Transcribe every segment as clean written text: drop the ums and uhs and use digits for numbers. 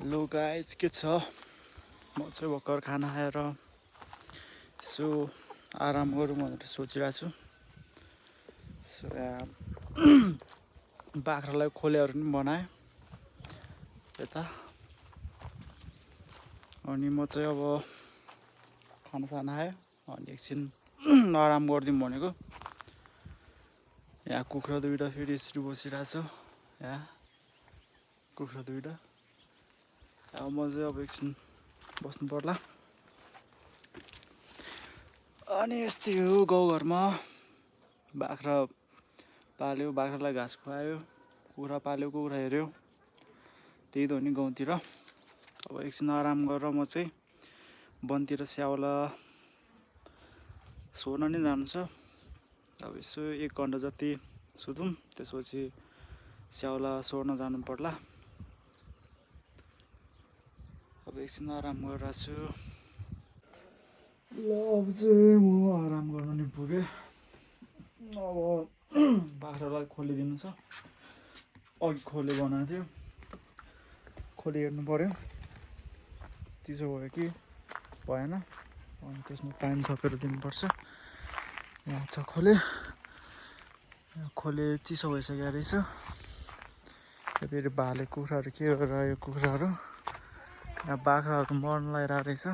Hello guys के छ म चाहिँ भर्खर खाना खाएर यसो आराम गरौँ भनेर सोचिरहेको छु। सो यहाँ बाख्रालाई खोलेहरू पनि बनाएँ यता। अनि म चाहिँ अब खाना खाएँ अनि एकछिन आराम गरिदिउँ भनेको। यहाँ कुखुरा दुइटा फेरि यसरी बसिरहेछ। यहाँ कुखुरा दुइटा अब म चाहिँ अब एकछिन बस्नु पर्ला। अनि यस्तै हो गाउँघरमा बाख्रा पाल्यो, बाख्रालाई घाँस खुवायो, कुखुरा पाल्यो, कुखुरा हेऱ्यो, त्यही त हो नि गाउँतिर। अब एकछिन आराम गरेर म चाहिँ वनतिर स्याउला सोर्न नै जानु छ। अब यसो 1 घन्टा जति सुतौँ, त्यसपछि स्याउला सोर्न जानु पर्ला। अब एकछिन आराम गरिरहेको छु। ल अब चाहिँ म आराम गर्न नि पुगेँ। अब बाख्रालाई खोलिदिनु छ। अघि खोले बनाएको थियो, खोले हेर्नु पर्यो चिसो भयो कि भएन। अनि त्यसमा पानी थपेर दिनुपर्छ। यहाँ छ खोले, खोले चिसो भइसकेको रहेछ। फेरि भाले कुखुराहरू के गरिरह्यो कुखुराहरू। यहाँ बाख्राहरू मर्न लागिरहेको रहेछ।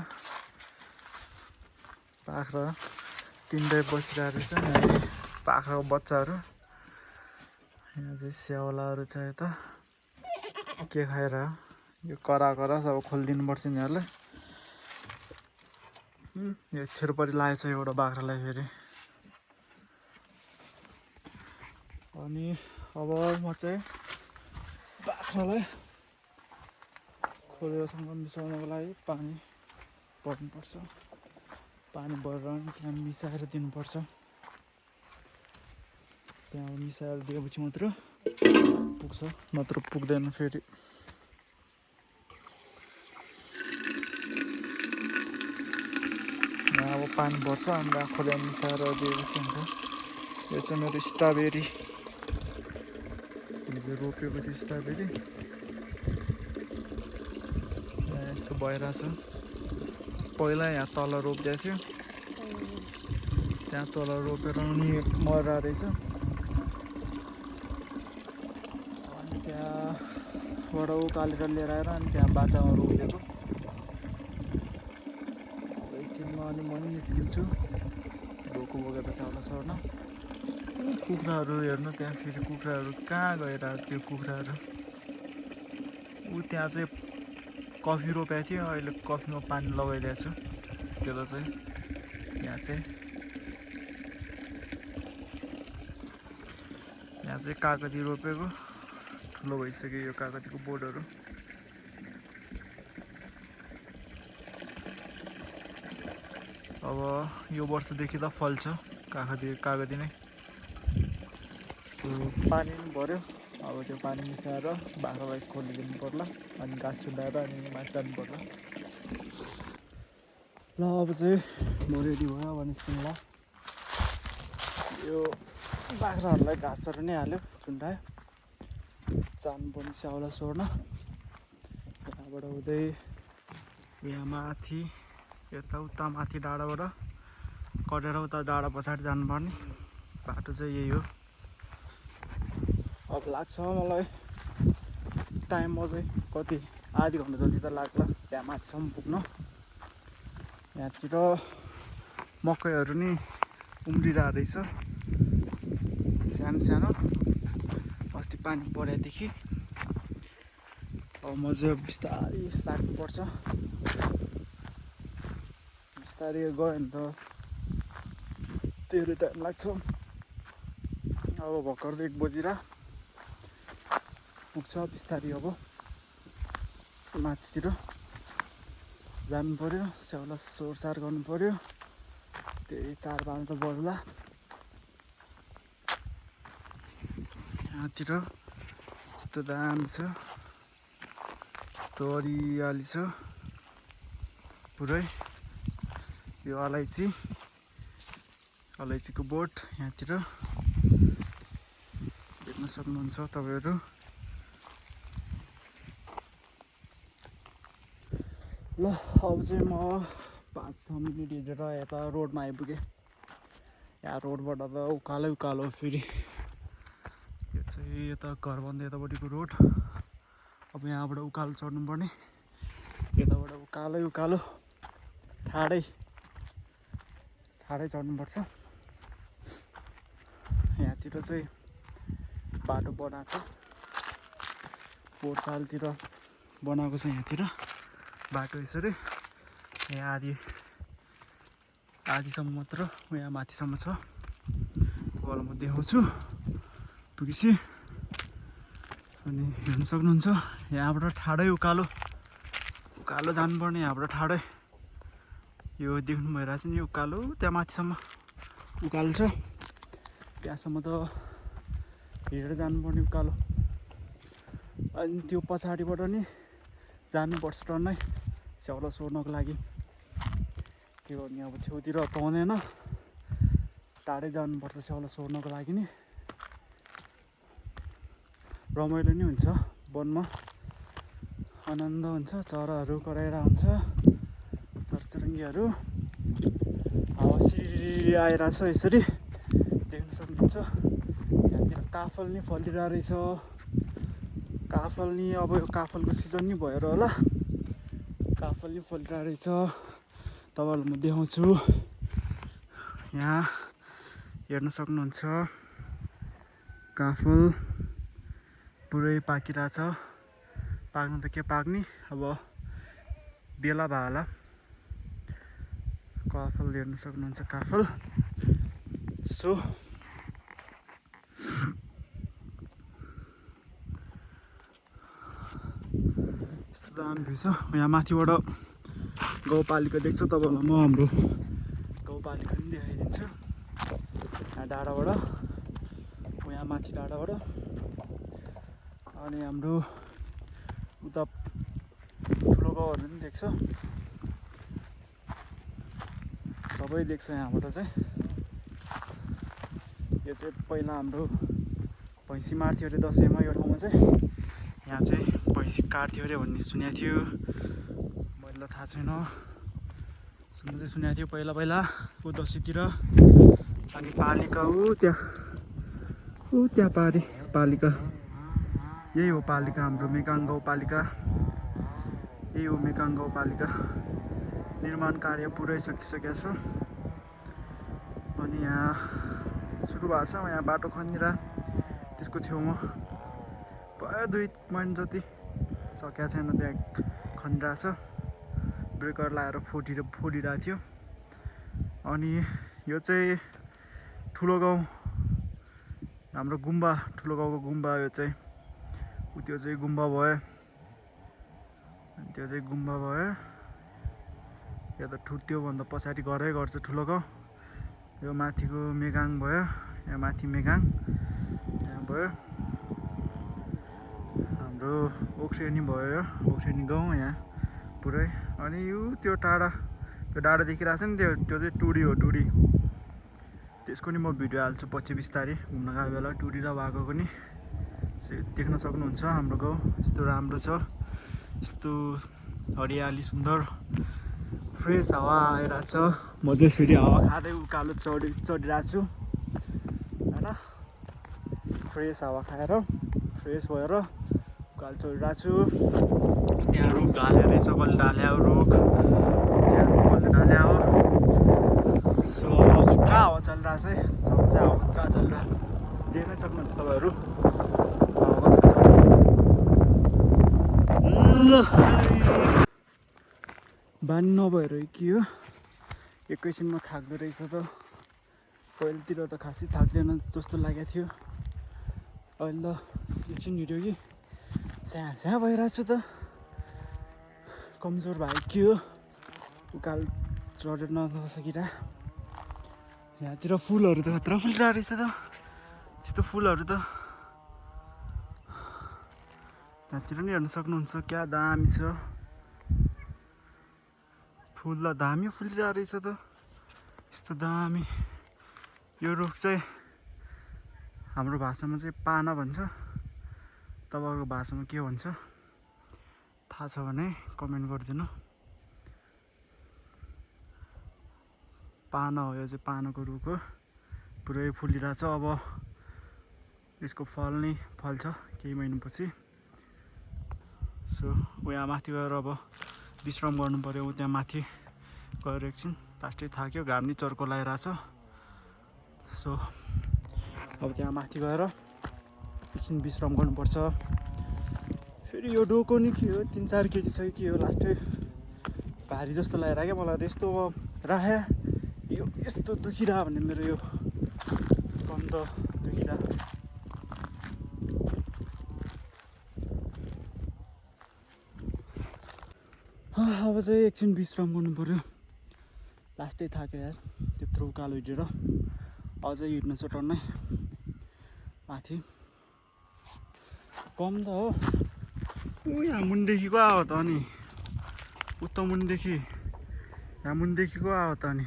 बाख्रा 3टै बसिरहेको रहेछ। यहाँ बाख्राको बच्चाहरू, यहाँ चाहिँ स्याउलाहरू छ। यता के खाएर यो करा सब खोलिदिनु पर्छ यिनीहरूलाई। यो छेरपरि लागेछ एउटा बाख्रालाई फेरि। अनि अब म चाहिँ बाख्रालाई खोलेसँग मिसाउनको लागि पानी पर्नुपर्छ। पानी भरेर त्यहाँ मिसाएर दिनुपर्छ। त्यहाँ मिसाएर दिएपछि मात्र पुग्छ, नत्र पुग्दैन फेरि। यहाँ अब पानी भर्छ अनि खोले मिसाएर दिएपछि हुन्छ। यो चाहिँ मेरो स्ट्रबेरी, हिजो रोपेको थियो स्ट्रबेरी। यहाँ यस्तो भइरहेछ। पहिला यहाँ तल रोपिदिएको थियो, त्यहाँ तल रोपेर अनि मरेर रहेछ। अनि त्यहाँबाट उकालेर लिएर आएर अनि त्यहाँ बाटामा रोपिदिएको। एकछिनमा अनि म निस्किन्छु भोको बोकेर चाउला सर्न। कुखुराहरू हेर्नु, त्यहाँ फेरि कुखुराहरू कहाँ गएर त्यो कुखुराहरू। त्यहाँ चाहिँ कफी रोपेको थियो, अहिले कफीमा पानी लगाइदिएको छु। त्यो चाहिँ यहाँ चाहिँ कागती रोपेको, ठुलो भइसक्यो यो कागतीको बोटहरू। अब यो वर्षदेखि त फल्छ कागती नै। सो पानी पनि भर्यो। अब त्यो पानी मिसाएर बाख्रालाई खोलिदिनु पर्ला अनि घाँस छुट्याएर अनि माथि जानु पर्ला। ल अब चाहिँ म रेडी भयो, अब निस्किनुला। यो बाख्राहरूलाई घाँसहरू नै हाल्यो, छुट्यायो, जानुपर्ने स्याउला सोर्न। त्यहाँबाट हुँदै यहाँ माथि यता माथि डाँडाबाट कटेर उता डाँडा पछाडि जानुपर्ने बाटो चाहिँ यही हो। अब लाग्छ मलाई टाइम अझै कति, आधी घन्टा जति त लाग्ला त्यहाँ माथिसम्म पुग्न। यहाँतिर मकैहरू नि उम्रिरहेको रहेछ सानो सानो, अस्ति पानी परेदेखि। अब म चाहिँ बिस्तारै लाग्नुपर्छ। बिस्तारै गयो भने त धेरै टाइम लाग्छ। अब भर्खर 1 बजिरा पुग्छ बिस्तारै। अब माथितिर जानु पर्यो, स्याउला सोरसार गर्नु पर्यो। त्यही 4-5 त बज्ला। यहाँतिर यस्तो दामी छ, यस्तो हरियाली छ पुरै। यो अलैँचीको बोट यहाँतिर देख्न सक्नुहुन्छ तपाईँहरू। ल अब चाहिँ म 5-6 मिनट हिँडेर यता रोडमा आइपुगेँ। यहाँ रोडबाट त उकालो उकालो फेरि यो चाहिँ यता घरभन्दा यतापट्टिको रोड। अब यहाँबाट उकालो चढ्नुपर्ने, यताबाट उकालै उकालो ठाडै चढ्नुपर्छ। यहाँतिर चाहिँ बाटो बनाएको छ, पोहोर सालतिर बनाएको छ। यहाँतिर बाटो यसरी यहाँ आधीसम्म मात्र, यहाँ माथिसम्म छ। तपाईँलाई म देखाउँछु पुगेपछि। अनि हेर्न सक्नुहुन्छ यहाँबाट ठाडै उकालो जानुपर्ने, यहाँबाट ठाडै यो देख्नु भइरहेछ नि उकालो, त्यहाँ माथिसम्म उकालो छ, त्यहाँसम्म त हिँडेर जानुपर्ने उकालो। अनि त्यो पछाडिबाट नि जानुपर्छ टन्नै स्याउला सोर्नको लागि। के गर्ने अब, छेउतिर पाउँदैन, टाढै जानुपर्छ स्याउला सोर्नको लागि नि। रमाइलो नि हुन्छ वनमा, आनन्द हुन्छ, चराहरू कराएर हुन्छ, चरचुरुङ्गीहरू हावा सिरिरी आइरहेछ यसरी देख्न सक्नुहुन्छ। यहाँतिर काफल नि फलिरहेको रहेछ। काफल नि अब यो काफलको सिजन नि भएर होला, काफल नि फलिरहेको रहेछ। तपाईँहरूलाई म देखाउँछु। यहाँ हेर्न सक्नुहुन्छ काफल पुरै पाकिरहेछ। पाक्नु त के पाक्ने, अब बेला भयो होला। काफल हेर्न सक्नुहुन्छ, काफल। सो यस्तो दामी भ्यू छ। यहाँ माथिबाट गाउँपालिका देख्छ, तपाईँहरूलाई म हाम्रो गाउँपालिका पनि देखाइदिन्छु। यहाँ डाँडाबाट, यहाँ माथि डाँडाबाट, अनि हाम्रो उता ठुलो गाउँहरू पनि देख्छ, सबै देख्छ यहाँबाट चाहिँ। यो चाहिँ पहिला हाम्रो भैँसी मार्थ्यो अरे दसैँमा यो ठाउँमा चाहिँ। यहाँ चाहिँ भैँसी काट्थ्यो अरे भन्ने सुनेको थियो, मैले त थाहा छैन। सुन्नु चाहिँ सुनेको थियो पहिला ऊ दसैँतिर। अनि पालिका ऊ त्यहाँ पालिका, यही हो पालिका, हाम्रो मेकाङ गाउँपालिका, यही हो मेकाङ गाउँपालिका। निर्माण कार्य पुरै सकिसकेको छ। अनि यहाँ सुरु भएको छ, यहाँ बाटो खनिएर त्यसको छेउमा प्रायः 2 पोइन्ट जति सकिएको छैन, त्यहाँ खनिरहेको छ। ब्रेकर लगाएर फोडिरहेको थियो। अनि यो चाहिँ ठुलो गाउँ, हाम्रो गुम्बा, ठुलो गाउँको गुम्बा यो चाहिँ। त्यो चाहिँ गुम्बा भयो, अनि त्यो चाहिँ गुम्बा भयो। या त त्योभन्दा पछाडि घरै घर चाहिँ ठुलो गाउँ। यो माथिको मेगाङ भयो, यहाँ माथि मेगाङ यहाँ भयो। हाम्रो ओक्सेनी भयो, ओक्सेनी गाउँ यहाँ पुरै। अनि यो त्यो डाँडा देखिरहेको छ नि, त्यो चाहिँ टुडी हो, टुडी। त्यसको नि म भिडियो हाल्छु पछि बिस्तारै घुम्न गएको बेला। टुडी र बाघको नि देख्न सक्नुहुन्छ। हाम्रो गाउँ यस्तो राम्रो छ, यस्तो हरियाली सुन्दर, फ्रेस हावा आइरहेको छ। म चाहिँ फेरि हावा खाँदै उकालो चढिरहेको छु होइन। फ्रेस हावा खाएर फ्रेस भएर उकालो चढिरहेको छु। त्यहाँ रुख ढाल्या रहेछ, कसले ढाल्या हो रुख, त्यहाँ रुख कसले ढाल्या हो। सो खतरा हावा चलिरहेको छ है, हावा खतरा चलिरहेको देख्नै सक्नुहुन्छ तपाईँहरू। बानी नभएर के हो, एकैछिनमा थाक्दो रहेछ त। पहिलातिर त खासै थाक्दैन जस्तो लागेको थियो, अहिले त एकछिन हिँड्यो कि स्याहाँ भइरहेको छु त। कमजोर भयो के हो, उकालो चढेर नसकिरह। यहाँतिर फुलहरू त खतरा फुलिरहेको रहेछ त, यस्तो फुलहरू त यहाँतिर नि हेर्न सक्नुहुन्छ, क्या दामी छ फुल। ल दामी फुलिरहेको रहेछ त, यस्तो दामी। यो रुख चाहिँ हाम्रो भाषामा चाहिँ पाना भन्छ, तपाईँको भाषामा के भन्छ थाहा छ भने कमेन्ट गरिदिनु। पाना हो, यो चाहिँ पानाको रुख हो, पुरै फुलिरहेछ। अब यसको फल नै फल्छ केही महिनापछि। सो यहाँ माथि गएर अब विश्राम गर्नु पर्यो। त्यहाँ माथि गएर एकछिन लास्टै थाक्यो, घाम नि चर्को लगाइरहेछ। सो अब त्यहाँ माथि गएर एकछिन विश्राम गर्नुपर्छ। फेरि यो डोको नि के हो, 3-4 केजी छ कि के हो, लास्टै भारी जस्तो लागेर क्या मलाई त। यस्तो राखे यो यस्तो दुखिरह भन्ने मेरो यो कन्द दुखिरह। अब चाहिँ एकछिन विश्राम गर्नु पर्यो, लास्टै थाक्यो यार, त्यत्रो उकालो हिँडेर। अझै हिँड्नु छ टन्नै माथि, कम त हो। यहाँ मुनिदेखिको आयो त, अनि उता मुनिदेखि यहाँ मुनिदेखिको आयो त, अनि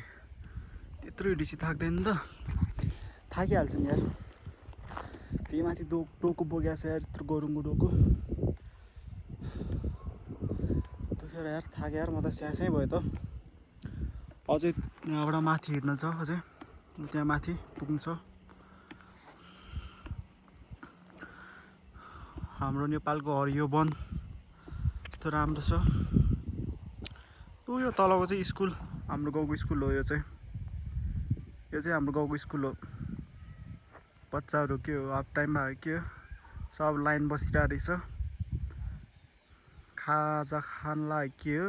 त्यत्रो हिँडेपछि थाक्दैन त, थाकिहाल्छ नि यार। त्यही माथि डोको बोकेको छ यार, यत्रो गरुङको डोको दुखेर यार, थाक्यो यार, म त स्यासै भयो त। अझै यहाँबाट माथि हिँड्न छ, अझै त्यहाँ माथि पुग्नु छ। हाम्रो नेपालको हरियो वन यस्तो राम्रो छ। यो तलको चाहिँ स्कुल, हाम्रो गाउँको स्कुल हो। यो चाहिँ हाम्रो गाउँको स्कुल हो। बच्चाहरू के हो, हाफ टाइममा के हो, सब लाइन बसिरहेको रहेछ खाजा खानलाई के हो।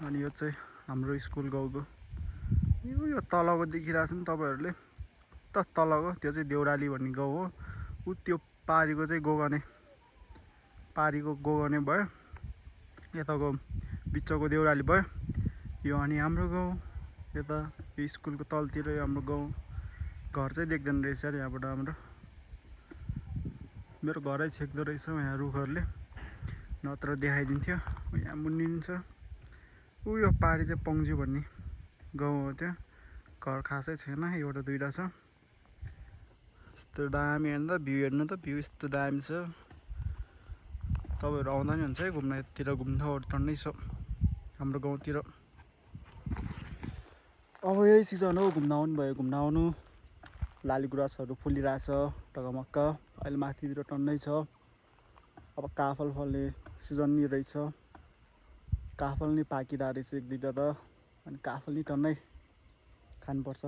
अनि यो चाहिँ हाम्रो स्कुल गाउँको। यो तलको देखिरहेछ नि तपाईँहरूले, त तलको त्यो चाहिँ देउराली भन्ने गाउँ हो। ऊ त्यो पारीको चाहिँ गोगने, पारीको गोगने भयो, यताको बिचको देउराली भयो। यो अनि हाम्रो गाउँ यता, यो स्कुलको तलतिर यो हाम्रो गाउँ। घर चाहिँ देख्दैन रहेछ यार यहाँबाट हाम्रो, मेरो घरै छेक्दो रहेछ यहाँ रुखहरूले, नत्र देखाइदिन्थ्यो। यहाँ मुनि छ ऊ, यो पारी चाहिँ पङ्ज्यू भन्ने गाउँ हो। त्यहाँ घर खासै छैन, एउटा दुइटा छ। यस्तो दामी हेर्नु त, भ्यू हेर्नु त, भ्यू यस्तो दामी छ। तपाईँहरू आउँदा नि हुन्छ है घुम्न, यतिर घुम्न टन्नै छ हाम्रो गाउँतिर। अब यही सिजन हो, घुम्न आउनु भयो, घुम्न आउनु। लालीगुराँसहरू फुलिरहेछ टकमक्क, अहिले माथितिर टन्नै छ। अब काफल फल्ने सिजन नि रहेछ, काफल नि पाकिरहेको रहेछ एक दुईवटा त, अनि काफल नि टन्नै खानुपर्छ।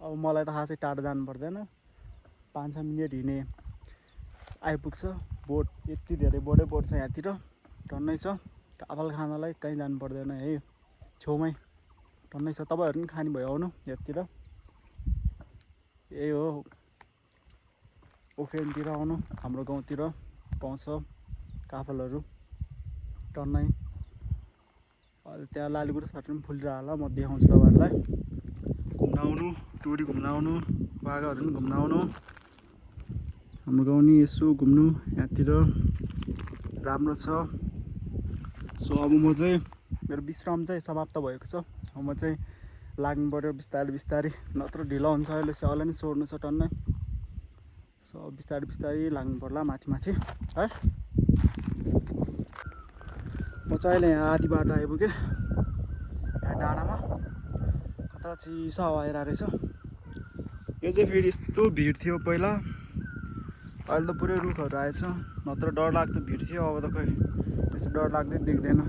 अब मलाई त खासै टाढो जानु पर्दैन, 5-6 मिनट हिँडे आइपुग्छ। बोट यति धेरै बोटै बोट छ यहाँतिर, टन्नै छ। काफल खानलाई कहीँ जानु पर्दैन है, छेउमै टन्नै छ। तपाईँहरू पनि खाने भयो आउनु यतातिर, यही हो ओखेनतिर आउनु, हाम्रो गाउँतिर पाउँछ काफलहरू टन्नै। अहिले त्यहाँ लालीगुराँसहरू पनि फुलिरहेको होला, म देखाउँछु तपाईँहरूलाई। घुम्न आउनु, टुरी घुम्न आउनु, बाघाहरू पनि घुम्न आउनु, हाम्रो गाउँ नि यसो घुम्नु, यहाँतिर राम्रो छ। सो अब म चाहिँ, मेरो विश्राम चाहिँ समाप्त भएको छ। अब म चाहिँ लाग्नु पऱ्यो बिस्तारै बिस्तारै, नत्र ढिलो हुन्छ। अहिले स्याउलाई नि सोड्नु छ टन्नै। सो बिस्तारै बिस्तारै लाग्नु पर्ला माथि माथि है। म चाहिँ अहिले यहाँ आधी बाटो आइपुगेँ, यहाँ डाँडामा कता चिसो हावा आइरहेको रहेछ। यो चाहिँ फेरि यस्तो भिड थियो पहिला, अहिले त पुरै रुखहरू आएछ, नत्र डर लाग्दो भिड थियो। अब त खै त्यस्तो डर लाग्दै देख्दैन,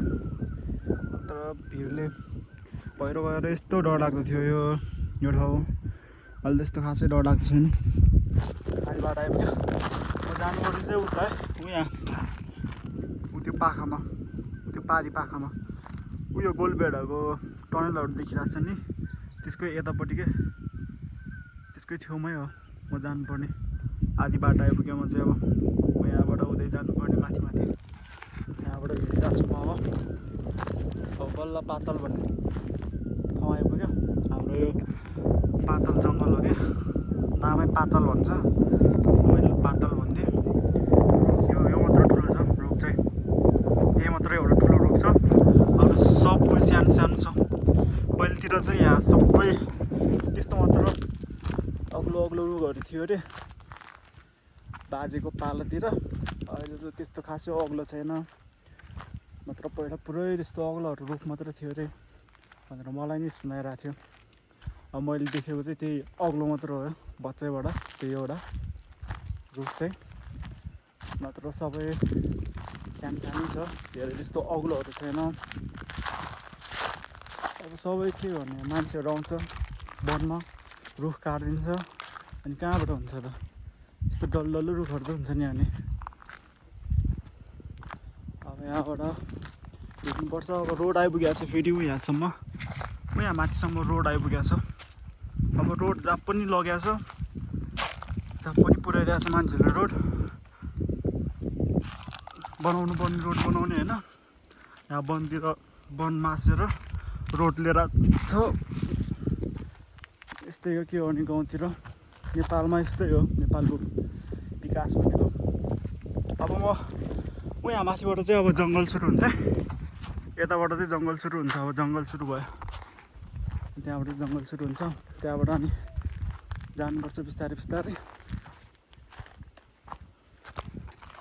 नत्र भिडले पहिरो गएर यस्तो डर लाग्दो थियो यो ठाउँ। अहिले त्यस्तो खासै डर लाग्दो छैन। आधी बाटो आइपुग्यो, म जानुपर्ने चाहिँ उता है, यहाँ ऊ त्यो पाखामा, त्यो पारी पाखामा उयो गोलबेडाको टनलहरू देखिरहेको छ नि, त्यसकै यतापट्टिकै, त्यसकै छेउमै हो म जानुपर्ने। आधी बाटो आइपुग्यो म चाहिँ। अब यहाँबाट उतै जानुपर्ने माथि माथि, यहाँबाट हिँडिरहेको छु म। अब बल्ल पातल भन्ने ठाउँ आइपुग्यो। हाम्रो यो पातल जङ्गल हो क्या, नामै पातल भन्छ, सबैले पातल भन्थे। यो मात्र ठुलो छ रुख चाहिँ, यही मात्रै एउटा ठुलो रुख छ, अरू सबै सानो सानो छ। पहिलेतिर चाहिँ यहाँ सबै त्यस्तो मात्र अग्लो अग्लो रुखहरू थियो अरे बाजेको पालातिर। अहिले त त्यस्तो खासै अग्लो छैन, नत्र पहिला पुरै त्यस्तो अग्लोहरू रुख मात्र थियो अरे। भनेर मलाई नै सुनाइरहेको थियो। अब मैले देखेको चाहिँ त्यही अग्लो मात्र हो बच्चैबाट, त्यही एउटा रुख चाहिँ, नत्र सबै सानो छ, धेरै त्यस्तो अग्लोहरू छैन। अब सबै के गर्ने, मान्छेहरू आउँछ वनमा रुख काटिदिन्छ, अनि कहाँबाट हुन्छ त, यस्तो डल्लो रुखहरू त हुन्छ नि। अनि अब यहाँबाट हिँड्नुपर्छ। अब रोड आइपुगेको छ फेरि यहाँसम्म, यहाँ माथिसम्म रोड आइपुगेको छ। अब रोड जहाँ पनि लगेको छ, जहाँ पनि पुऱ्याइदिएको छ मान्छेले रोड बनाउनु पर्ने, रोड बनाउने होइन। यहाँ वनतिर वन मासेर रोड लिएर छ। यस्तै हो के गर्ने गाउँतिर, नेपालमा यस्तै हो नेपालको विकास भनेको। अब म यहाँ माथिबाट चाहिँ अब जङ्गल सुरु हुन्छ, यताबाट चाहिँ जङ्गल सुरु हुन्छ। अब जङ्गल सुरु भयो, त्यहाँबाट जङ्गल सुरु हुन्छ, त्यहाँबाट अनि जानुपर्छ बिस्तारै बिस्तारै।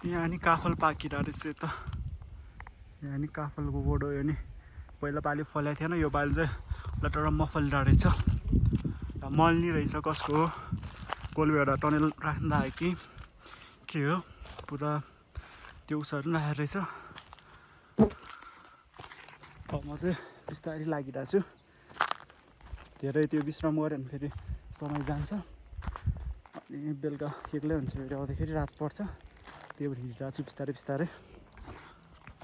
यहाँ नि काफल पाकिरहेको रहेछ यता, यहाँ नि काफलको बोर्ड हो यो नि। पहिला पालि फलेको थिएन, यो पालि चाहिँ लटरम्म फलिरहेको रहेछ। मल नि रहेछ कसको हो, कसले एउटा टनेल राख्नु लाग्यो कि के हो, पुरा त्यो उसहरू पनि राखेको रहेछ। अब म चाहिँ बिस्तारै लागिरहेको छु, धेरै त्यो विश्राम गऱ्यो भने फेरि समय जान्छ, अनि बेलुका एक्लै हुन्छ फेरि आउँदाखेरि रात पर्छ, त्यही भएर हिँडिरहेको छु बिस्तारै बिस्तारै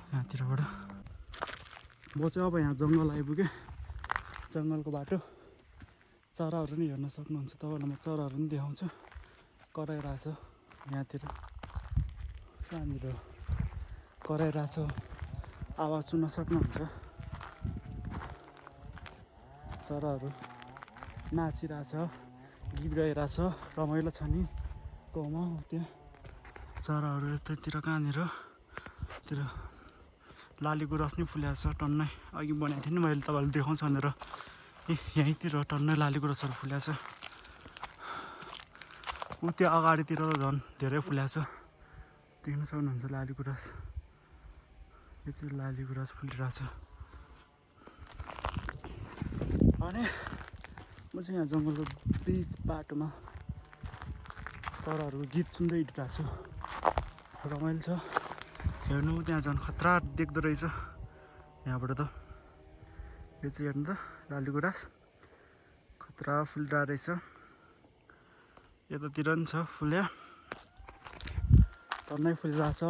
यहाँतिरबाट। म चाहिँ अब यहाँ जङ्गल आइपुगेँ, जङ्गलको बाटो, चराहरू नि हेर्न सक्नुहुन्छ तपाईँलाई, म चराहरू पनि देखाउँछु। कराइरहेछ यहाँतिर, कहाँनिर कराइरहेछ, आवाज सुन्न सक्नुहुन्छ। चराहरू नाचिरहेछ, गीत गाइरहेछ, रमाइलो छ नि गाउँमा। त्यहाँ चराहरू यतैतिर कहाँनिर तिर लाली गुराँस नि फुलेको छ टन्नै, अघि बनाएको थिएँ नि मैले तपाईँलाई देखाउँछु भनेर, यहीँतिर टन्नै लाली गुराँसहरू फुलेको छ। ऊ त्यो अगाडितिर त झन् धेरै फुलेको छ, देख्न सक्नुहुन्छ लाली गुराँस। यो चाहिँ लाली गुराँस फुलिरहेछ। अनि म चाहिँ यहाँ जङ्गलको बिच बाटोमा चराहरूको गीत सुन्दै हिँडिरहेको छु, रमाइलो छ हेर्नु। त्यहाँ झन् खतरा देख्दो रहेछ यहाँबाट त, यो चाहिँ हेर्नु त लाली गुराँस खतरा फुलिरहेको रहेछ। यतातिर पनि छ फुल्या, टन्नै फुलिरहेछ।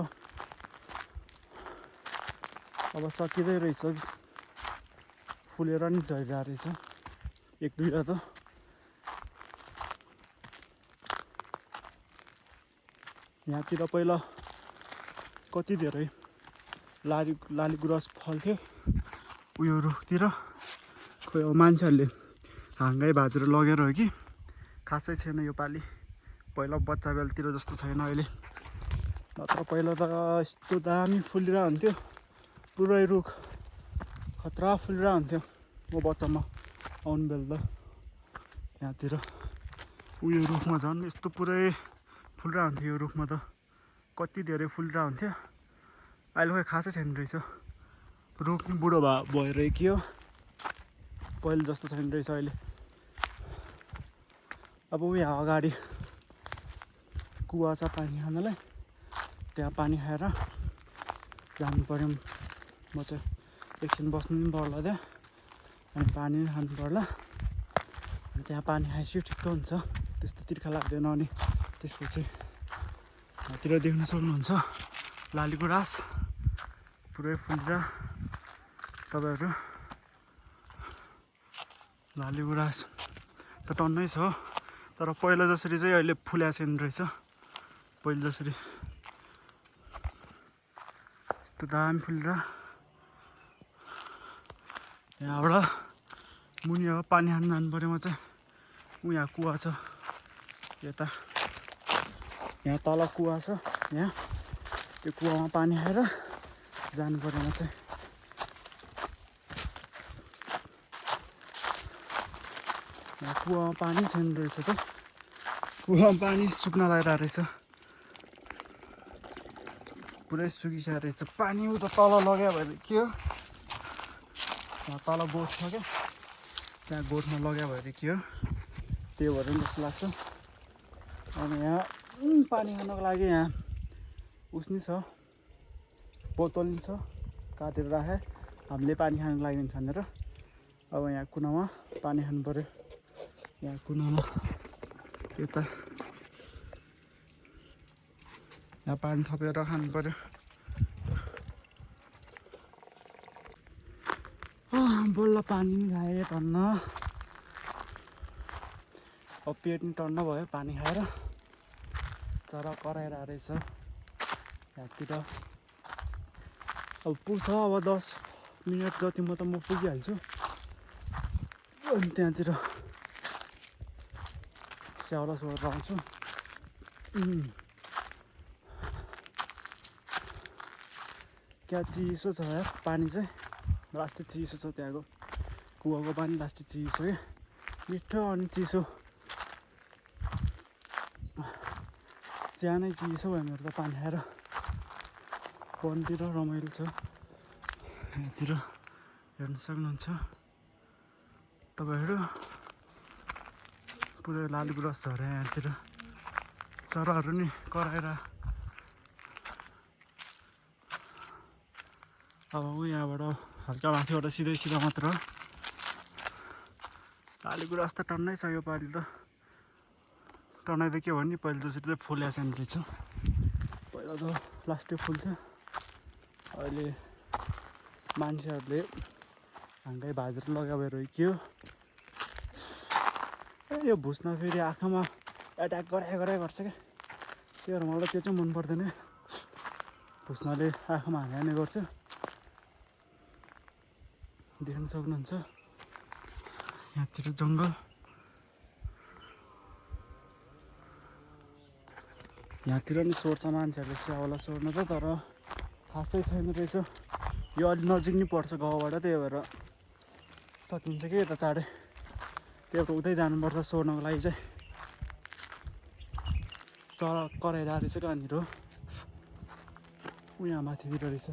अब सकिँदै रहेछ, फुलेर नि झरिरहेको रहेछ एक दुईवटा त। यहाँतिर पहिला कति धेरै लाली गुराँस फल्थ्यो उयो रुखतिर, खोइ अब मान्छेहरूले हाँगाइ भाँचेर लगेर हो कि खासै छैन यो पालि, पहिला बच्चा बेलतिर जस्तो छैन अहिले। नत्र पहिला त यस्तो दामी फुलिरहेको हुन्थ्यो, पुरै रुख खतरा फुलिरहेको हुन्थ्यो म बच्चामा आउनु बेला त। यहाँतिर उयो रुखमा झन् यस्तो पुरै फुलिरहेको हुन्थ्यो, यो रुखमा त कति धेरै फुलिरहेको हुन्थ्यो। अहिले खोइ खासै छैन रहेछ, रुख नि बुढो भएर कि हो, पहिले जस्तो छैन रहेछ अहिले। अब यहाँ अगाडि कुवा छ पानी खानलाई, त्यहाँ पानी खाएर जानु पऱ्यो। म चाहिँ एकछिन बस्नु पनि पर्ला त्यहाँ, अनि पानी पनि खानु पर्ला, अनि त्यहाँ पानी खाएपछि ठिक्क हुन्छ, त्यस्तो तिर्खा लाग्दैन। अनि त्यसपछि यहाँतिर देख्न सक्नुहुन्छ लाली गुराँस पुरै फुलेर, तपाईँहरू लाली गुराँस त टन्नै छ, तर पहिला जसरी चाहिँ अहिले फुलेको छैन रहेछ, पहिले जसरी यस्तो दामी फुलेर। यहाँबाट मुनि अब पानी खानु जानु पऱ्यो म चाहिँ। ऊ यहाँ कुवा छ यता, यहाँ तल कुवा छ, यहाँ त्यो कुवामा पानी खाएर जानु पऱ्यो म चाहिँ। यहाँ कुवामा पानी छैन रहेछ त, कुवामा पानी सुक्न लागिरहेको रहेछ, पुरै सुकिसकेको रहेछ पानी। उता तल लग्यो भने के हो, यहाँ तल बोट छ क्या, त्यहाँ गोठमा लग्या भएर के हो त्यो भएर पनि जस्तो लाग्छ। अनि यहाँ पानी खानको लागि यहाँ उस्नी छ, बोतल नि छ, काटेर राखे हामीले पानी खानको लागि छानेर। अब यहाँ कुनामा पानी खानु पऱ्यो। यहाँ कुनामा यता यहाँ पानी थपेर खानु पऱ्यो। बल्ल पानी पनि खाएँ टन्न। अब पेट नि टन्न भयो पानी खाएर। चरा कराएर रहेछ यहाँतिर। अब पुग्छ अब 10 मिनट जति म पुगिहाल्छु। अनि त्यहाँतिर स्याउला सोरेर आउँछु। क्या चिसो छ यार पानी चाहिँ, लास्टै चिसो छ। त्यहाँको कुवाको पानी लास्टै चिसो क्या, मिठो अनि चिसो। ज्यानै चिसो भयो मेरो त पानी खाएर। वनतिर रमाइलो छ, यहाँतिर हेर्न सक्नुहुन्छ तपाईँहरू। पुरै लाली गुराँस झरे यहाँतिर। चराहरू नि कराएर। अब यहाँबाट हल्का माथिबाट सिधै सिधा मात्र। लाली गुराँस त टन्नै छ यो पालि त। टन्नै त के भन्ने, पहिला जसरी चाहिँ फुल्या छैन रहेछ। पहिला त लास्टै फुल्थ्यो। अहिले मान्छेहरूले हाङ्गै भाजेर लग्या भएर के हो यो भुस्न फेरि आँखामा एट्याक गराइ गर्छ क्या। त्यही भएर मलाई त्यो चाहिँ मन पर्दैन। भुस्नाले आँखामा हाने गर्छ। देख्न सक्नुहुन्छ यहाँतिर जङ्गल। यहाँतिर नि सोर्छ मान्छेहरूले स्याउला सोर्न त, तर खासै छैन रहेछ। यो अलि नजिक नै पर्छ गाउँबाट, त्यही भएर सकिन्छ कि यता चाँडै। त्यही भएर उतै जानुपर्छ सोर्नको लागि चाहिँ। चरा कराइरहेको रहेछ कहाँनिर हो, यहाँ माथितिर रहेछ।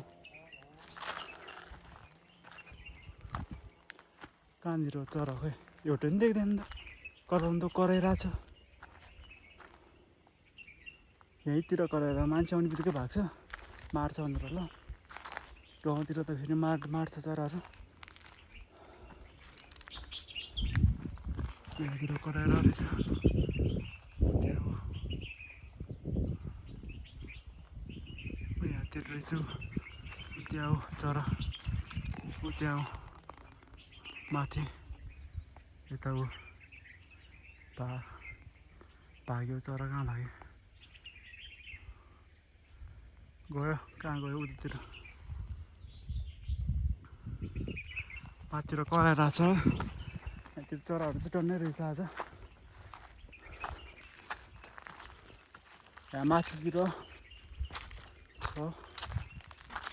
कहाँनिर हो चरा, खोइ एउटा पनि देख्दैन त। कराउनु त कराइरहेछ, यहीँतिर कराएर मान्छे आउने बित्तिकै भाग्छ, मार्छ भनेर। ल गाउँतिर त फेरि मार्छ चराहरू। यहाँतिर कराएर रहेछ। यहाँतिर रहेछ, त्यहाँ हो चरा, त्यहाँ हो माथि। यता हो भाग्यो चरा, कहाँ भाग्यो गयो, कहाँ गयो उतातिर। माथितिर कराइरहेको छ। यहाँतिर चराहरू चाहिँ टन्नै रहेछ आज। यहाँ माथितिर छ,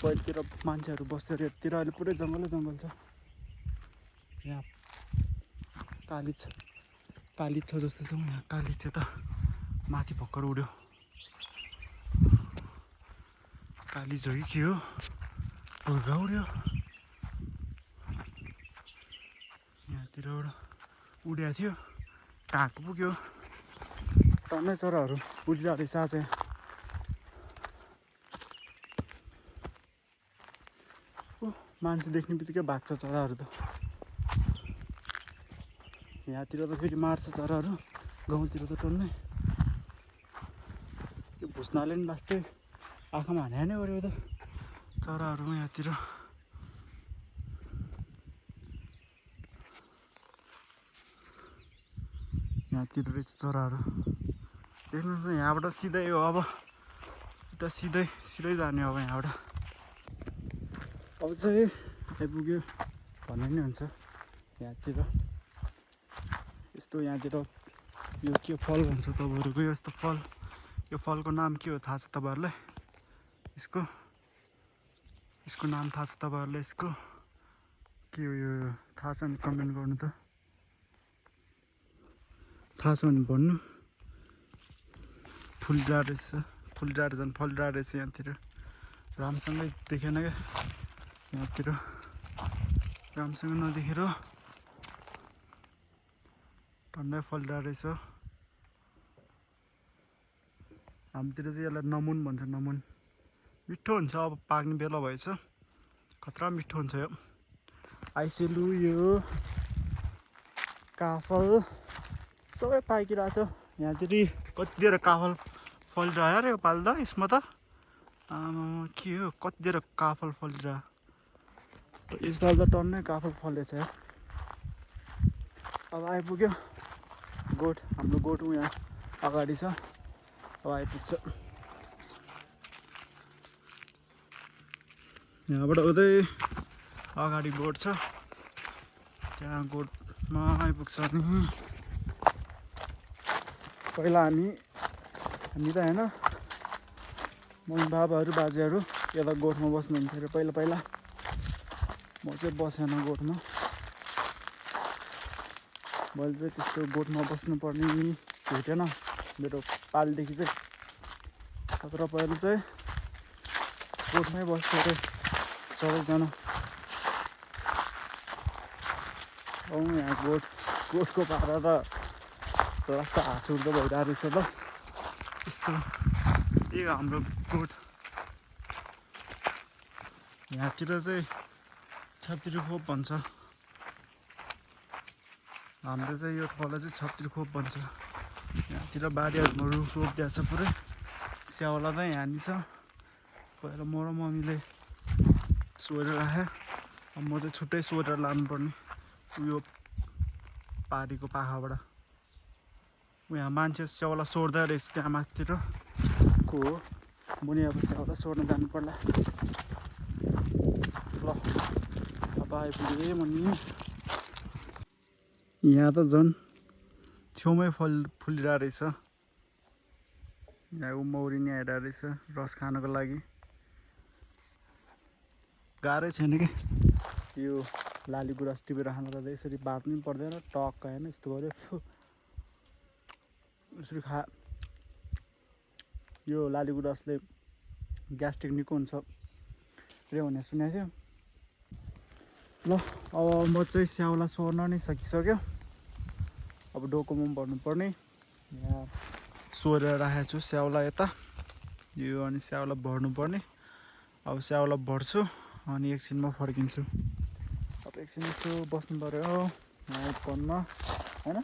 पहिलेतिर मान्छेहरू बस्थ्यो। यतातिर अहिले पुरै जङ्गलै जङ्गल छ। यहाँ कालिज छ जस्तो छ। यहाँ कालिज चाहिँ त माथि भर्खर उड्यो। कालिज हो कि के हो, ढुर्गा उड्यो। यहाँतिरबाट उड्या थियो, कहाँ पुग्यो। टन्नै चराहरू उडिरहेको रहेछ आज। मान्छे देख्ने बित्तिकै भाग्छ चराहरू त। यहाँतिर त फेरि मार्छ चराहरू, गाउँतिर त टन्नै। यो भुस्नाले नि लास्टै आँखामा हाने गऱ्यो त चराहरूमा। यहाँतिर रहेछ चराहरू, देख्नुहोस् न। यहाँबाट सिधै हो, अब यता सिधै जाने अब यहाँबाट। अब चाहिँ आइपुग्यो भन्ने नि हुन्छ। यहाँतिर यस्तो, यहाँतिर यो के फल भन्छ तपाईँहरूको, यस्तो फल, यो फलको नाम के हो थाहा छ तपाईँहरूलाई? यसको नाम थाहा छ तपाईँहरूलाई? यसको के हो यो थाहा छ भने कमेन्ट गर्नु त। थाहा छ भने भन्नु। फुलिरहेको रहेछ यहाँतिर। राम्रोसँगै देखेन क्या यहाँतिर, राम्रोसँग नदेखेर टन्नै फलिरहेको रहेछ। हाम्रोतिर चाहिँ यसलाई नमुन भन्छ, नमुन। मिठो हुन्छ, अब पाक्ने बेला भएछ। खतरा मिठो हुन्छ यो। आइसेलु यो काफल सबै पाकिरहेछ। यहाँतिर कति धेरै काफल फलिरह्यो अरे यो पालि त। यसमा त के हो, कति धेरै काफल फलिरह्यो। यसपालि त टन्नै काफल फलेछ यार। अब आइपुग्यो गोठ। हाम्रो गोठ यहाँ अगाडि छ। अब आइपुग्छ। यहाँबाट उतै अगाडि गोठ छ, त्यहाँ गोठमा आइपुग्छ नि। पहिला हामी त होइन, मम्मी बाबाहरू बाजेहरू यता गोठमा बस्नुहुन्थ्यो अरे पहिला पहिला। म चाहिँ बसेन गोठमा। मैले चाहिँ त्यस्तो गोठमा बस्नुपर्ने भेटेन मेरो पालिदेखि चाहिँ। तर पहिला चाहिँ गोठमै बस्थ्यो अरे सबैजना। यहाँ गोठको पारा त लास्ट हाँस उठ्दो भइरहेको रहेछ त। यस्तो यो हाम्रो गोठ। यहाँतिर चाहिँ छत्री खोप भन्छ। हाम्रो चाहिँ यो ठाउँलाई चाहिँ छत्री खोप भन्छ। यहाँतिर बारीहरूमा रुख रोपिदिएको छ पुरै। स्याउला त यहाँनिर छ। पहिला म र मम्मीले सोहेर राखेँ। अब म चाहिँ छुट्टै सोहेर लानुपर्ने उयो पारीको पाखाबाट। यहाँ मान्छे स्याउला सोर्दै रहेछ त्यहाँ माथितिर को हो। मुनि अब स्याउला सोर्न जानु पर्ला। ल अब आइपुगेँ मुनि। यहाँ त झन् छेउमै फुलिरहेको रहेछ। यहाँ मौरी नि आइरहेको रहेछ रस खानको लागि। गाह्रै छैन क्या यो लाली गुराँस टिपेर खानु त। यसरी बाँच्नु पनि पर्दैन, टक्क होइन यस्तो गऱ्यो यसरी खा। यो लाली गुराँसले ग्यास्ट्रिक निको हुन्छ रे भनेर सुनेको थियो। ल अब म चाहिँ स्याउला सोर्न नै सकिसक्यो। अब डोकोमा पनि भर्नुपर्ने। यहाँ सोरेर राखेको छु स्याउला यता यो। अनि स्याउला भर्नुपर्ने। अब स्याउला भर्छु अनि एकछिनमा फर्किन्छु। अब एकछिन यसो बस्नु पऱ्यो यहाँ फोनमा होइन,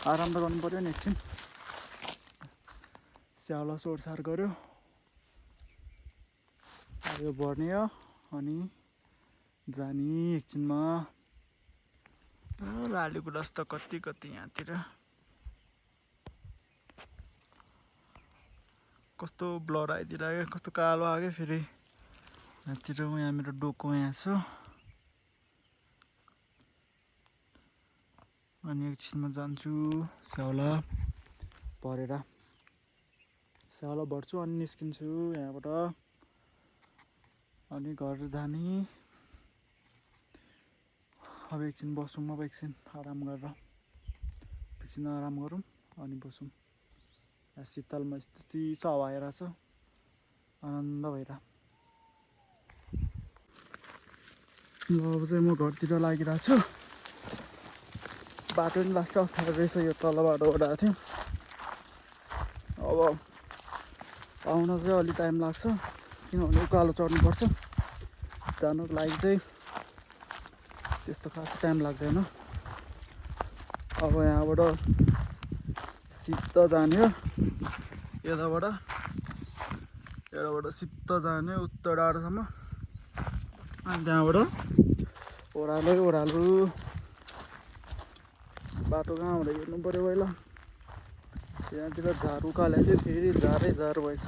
आराम त गर्नु पऱ्यो नि एकछिन। स्याउला सोरसार गऱ्यो, यो भर्ने हो अनि जाने एकछिनमा। लाली गुराँस त कति कति यहाँतिर कस्तो ब्लर आइदिइरहेको, कस्तो कालो आयो फेरि यहाँतिर। यहाँ मेरो डोको यहाँ छ। अनि एकछिनमा जान्छु स्याउला भरेर। स्याउला भर्छु अनि निस्किन्छु यहाँबाट अनि घर जाने। अब एकछिन बसौँ। अब एकछिन आराम गरेर एकछिन आराम गरौँ अनि बसौँ। यहाँ शीतलमा यस्तो चिसो हावा आइरहेको छ, आनन्द भइरहेको। अब चाहिँ म घरतिर लागिरहेको छु। बाटो पनि लास्ट अप्ठ्यारो रहेछ, यो तल बाटो ओडाएको थियो। अब आउन चाहिँ अलि टाइम लाग्छ किनभने उकालो चढ्नुपर्छ। जानुको लागि चाहिँ त्यस्तो खास टाइम लाग्दैन। अब यहाँबाट सिधा जाने हो, यताबाट सिधा जाने उत्तर डाँडासम्म। अनि त्यहाँबाट ओह्रालो बाटो कहाँ हुँदा हेर्नु पऱ्यो पहिला। त्यहाँतिर झार उकाले थियो, फेरि झारै झार भएछ।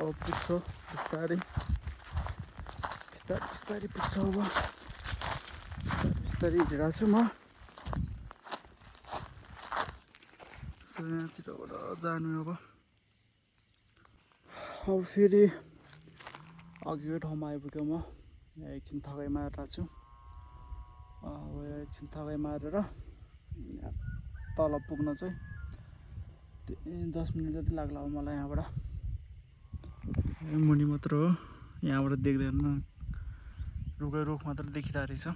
अब पुग्छ बिस्तारै पुग्छ। अब बिस्तारै हिँडिरहेको छु म। यहाँतिरबाट जानु अब फेरि अघिको ठाउँमा आइपुग्यो म। यहाँ एकछिन थकाइ मारेर छु। अब एकछिन थकाइ मारेर तल पुग्न चाहिँ 10 मिनट जति लाग्ला अब मलाई यहाँबाट। मुनि मात्र हो, यहाँबाट देख्दैन रुख मात्र देखिरहेको रहेछ।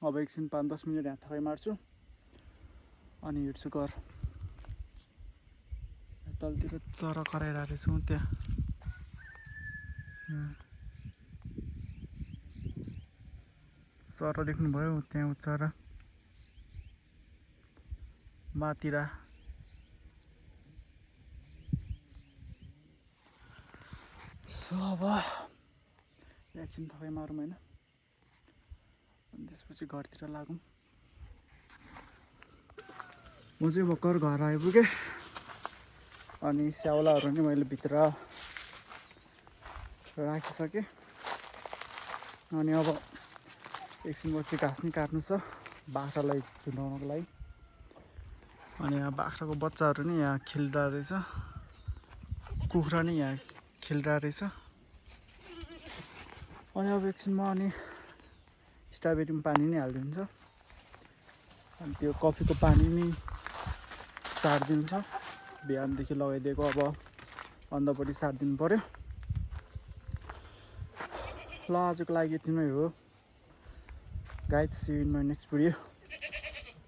अब एकछिन 5-10 मिनट यहाँ थकाइ मार्छु अनि हिँड्छु घर। तलतिर चरा कराइरहेको छु त्यहाँ। चरा देख्नुभयो त्यहाँ चरा मातिरा। सो अब एकछिन थकाइ मारौँ होइन, अनि त्यसपछि घरतिर लागौँ। म चाहिँ भर्खर घर आइपुगेँ अनि स्याउलाहरू नि मैले भित्र राखिसकेँ। अनि अब एकछिनपछि घाँस नि काट्नु छ बाख्रालाई झुन्डाउनको लागि। अनि यहाँ बाख्राको बच्चाहरू नि यहाँ खेलिरहेको रहेछ, कुखुरा नि यहाँ खेलिरहेको रहेछ। अनि अब एकछिनमा अनि स्ट्रबेरीमा पानी नै हालिदिन्छ। अनि त्यो कफीको पानी नि सारिदिनु छ, बिहानदेखि लगाइदिएको अब अन्धपट्टि सारिदिनु पर्यो। ल आजको लागि यति नै हो guys, see you in my next video,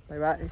bye by.